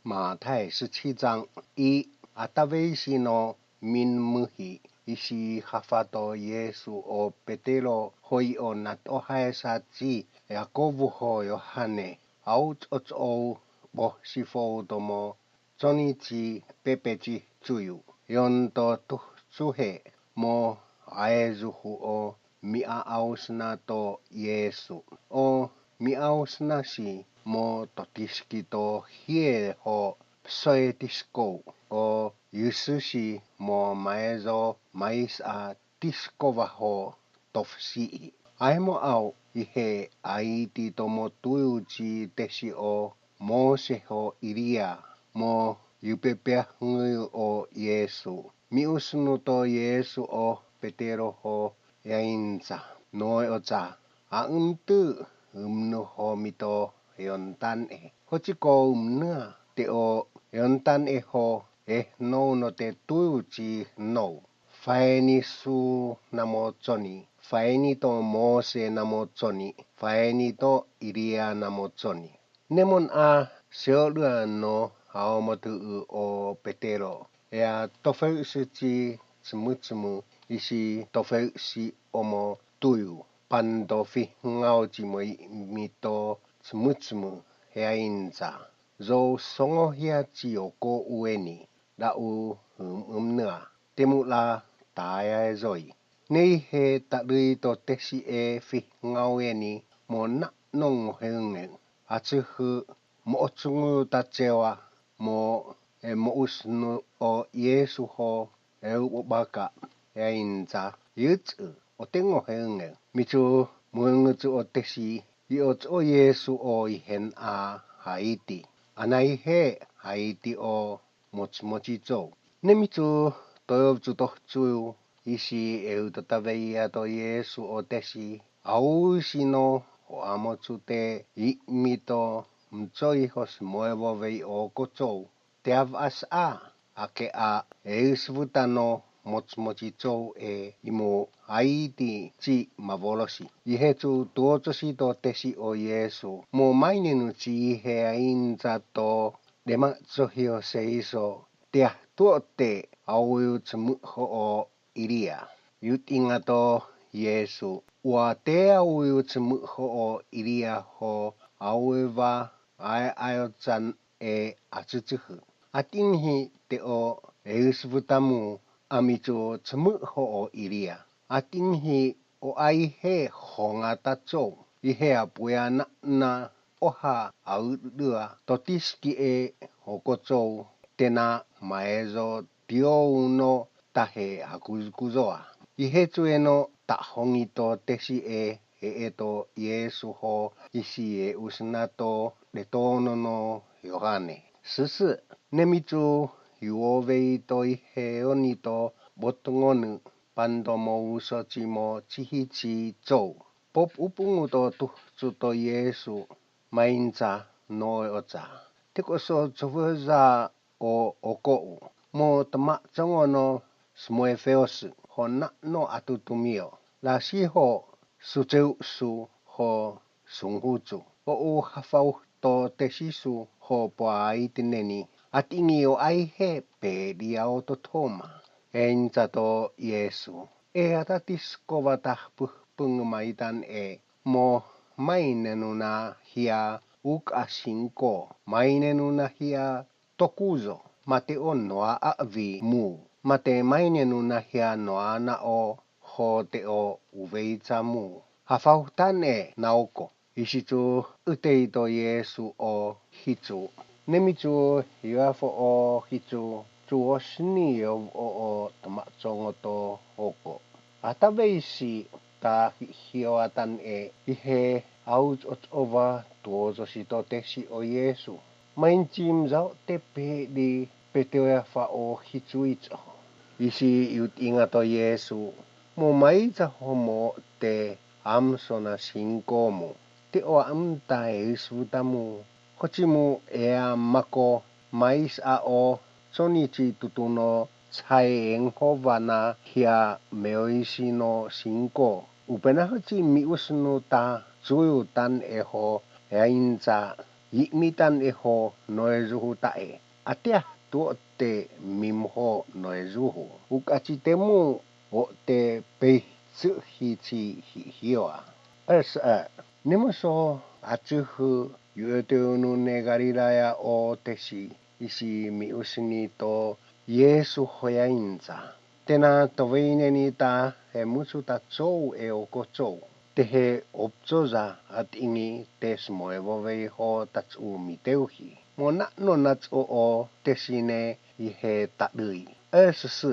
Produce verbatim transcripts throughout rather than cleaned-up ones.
Mātai 十七章一, ʻa tavei sino min muhi, ʻi he hafa ʻo Sīsū ʻo Petelo, hoi ʻo nato hae sati, ʻIakovu ho Iohane, ʻa ʻotu ʻoʻou ʻo sifou tomo, Soni ti Pepeti Tuiu, ʻi onto tuhutuhe mo ʻaezuhu ʻo miʻa ʻausina to Sīsū, ʻo miʻa ʻausina si mo to tisikito hie ho soe tisikou, ʻo Iususi mo Maezo maisa tisikova ho tofisiʻi. ʻAi mo au ʻi he ʻaiti tomo tuiu ti tesi ʻo Mōse ho ʻIlia mo iupepeahu ʻo Sīsū. Miʻusunu to Sīsū ʻo Petelo ho ʻEainisa, noe ʻo ta, ʻa ʻumtu ʻumnu ho mito ʻe Ionatanʻe. Hoti ko ʻumnua te ʻo Ionatanʻe ho ʻe nou no te tuiu ti nou. Faeni Sīsū namo Soni, faeni to Mōse namo Soni, faeni to ʻIlia namo Soni. Nemon a seolua no ʻa ʻomotuʻu ʻo Petelo, ʻe ʻa tofeusuti tumutumu ʻi he tofeusi ʻomo tuiu, panto fihingao ti mo ʻi mito tumutumu ʻEainisa. Zou songohia ti ʻoku ʻueni, lau ʻumnua, te mula taia e zoi. Nei he talu ʻi to tesi e fihingao eni mo naʻa nongo heunge. ʻAtuhu mo ʻotungu ta tewa mo e moʻusunu ʻo Sīsū ho ʻe uʻobaka ʻEainisa, iutu ʻo te ngohe unge. Mitu muengutu ʻo tesi ʻi ʻotu ʻo Sīsū ʻo ʻi hena ʻa ʻaiti. ʻAnai he ʻaiti ʻo motimoti tou. Ne mitu toeotu tohtu ʻi he ʻe uta taveia to Sīsū ʻo tesi, ʻa ui sino ʻo ʻamotu te ʻi mito mtoi ho simoevo vei ʻo kotou. Te avaʻasa ʻa ke ʻa e usufutano motimoti tou ʻe ʻi mo ʻaiti ti mavolosi. ʻI he tu tuotosi to tesi ʻo Sīsū, mo mai nenu ti ʻi he ʻEainisa to dema sohi ʻo Seiso, te ʻa tuo te ʻa ui utu muʻho ʻo ʻIlia. Iutinga to Sīsū, ʻua te ʻa ui utu muʻho ʻo ʻIlia ho ʻa ui va ʻa e ʻa e ʻo tan ʻe ʻa tutuhu. ʻAtingi te ʻo e usufutamu ʻa mitu tumuʻho ʻo ʻIlia. ʻAtingi ʻo ʻai he honga tatou ʻi he ʻapuia naʻa na ʻoha ʻa uʻuʻua to tisiki ʻe ho kotou tena Maezo tiou no tahe ʻa kuzukuzoa. ʻI he tu ʻe no taʻahongi to tesi ʻe he ʻe to Sīsū ho ʻi he ʻe usina to le tono no Iohane. Sisi, ne mitu iuovei to ʻi he oni to botongonu panto mo uso ti mo tihiti tou. Pop upungu to tuhutu to Sīsū, mai nta noe ʻo ta. Te ko so tofeza ʻo ʻokoʻu mo tamatongo no smoefeosu ho naʻa no ʻatutumio. La si ho suteusu ho sungutu. ʻO u hafau to te Sīsū ho poa ʻi te neni. ʻAtingi ʻo ʻai he pēlia ʻo to toma. ʻEinisa to Sīsū, ʻe ʻa ta tisikova ta puhpungu mai tan ʻe mo mai nenu na hia uka singko, mai nenu na hia tokuzo, mate ʻo noa ʻavi mu, mate mai nenu na hia noa na ʻo ho te ʻo uveita mu. Hafau tan ʻe na ʻoko. ʻI he tu ʻutei to Sīsū ʻo hitu. Ne mitu iuafo ʻo hitu, tu ʻo sini ʻo ʻo tamatongo to ʻoko. ʻA ta veisi ta hioa tan ʻe ʻi he ʻau ʻo ʻova tuotosi to tesi ʻo Sīsū. Mai ntim zao te pēli pe te oe afa ʻo hitu ito. ʻI he iutinga to Sīsū, mo mai ta homo te amsona singko mu. Te ʻo amta e usufutamu. Hoti mu ʻe ʻa mako mai sa ʻo Soni ti tutuno tai enghova na hia meoisi no singko. ʻUpena hoti miʻusunu ta tuiu tan ʻe ho ʻEinisa Iʻmita ne ho noe zuhu taʻe. ʻAtea tuote mimuho noe zuhu. Ukati temu o te peitsuhi ti hioa. Esa, nemuso atuhu yu e te unu ne Galilea o tesi isi miusini to Yesu hoia insa. Tena toveine ni ta he musu ta tou e oko tou. Te he optoza ati ingi tes mo e vovei ho tatu mi teuhi. Mo na no nat o o tesine i he taʻui. Esa su.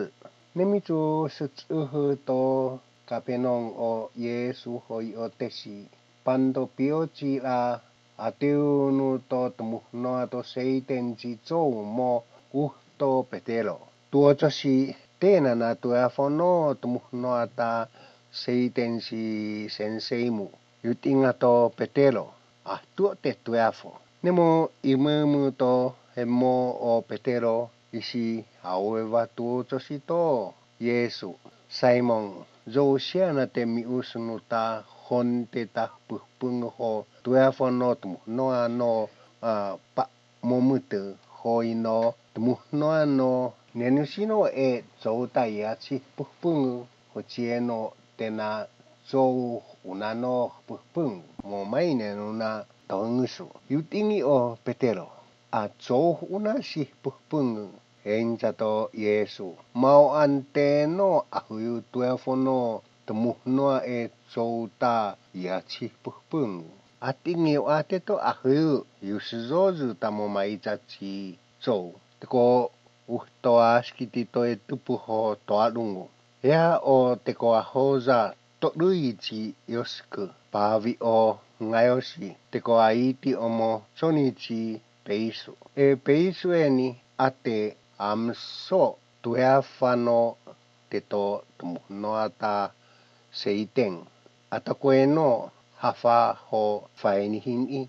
Nemitu su tuhu to Kapenong o Yesu hoi o tesi. Panto pioti la a te unu to tumuhnoa to seiten ti tou mo uhto Petelo. Tuo tosi tena na tueafo no tumuhnoa ta seiten ti senseimu. Yutinga to Petelo a tuo te tueafo. Nemo imumu to he mo o Petelo isi a oe va tuo tosi to. Yesu, Saimon, zou siana te mi usunu ta hon te ta puhpungu ho tueafo no tumuhnoa no a pa momutu hoi no tumuhnoa no nenusino e zou ta ia ti puhpungu ho tie no tena zou una no puhpungu mo mai nenuna tohungusu. Yutingi o Petelo a zou una ti puhpungu. Heinsa to Yesu. Mao ante no a huyu tueafo no tumuhnoa e zou ta ia ti puhpungu. Atingi o ate to a huyu yusizozu ta mo mai ta ti zou. Te ko uhtoa skiti to e tupu ho toalungu. Hea o te ko a hoza to lui ti iosiku. Pavi o ngaiosi te ko a iti o mo soni ti peisu. E peisu eni a te amso tueafo no te to tumuhnoa ta seiten. A ta koe no hafa ho fainihini.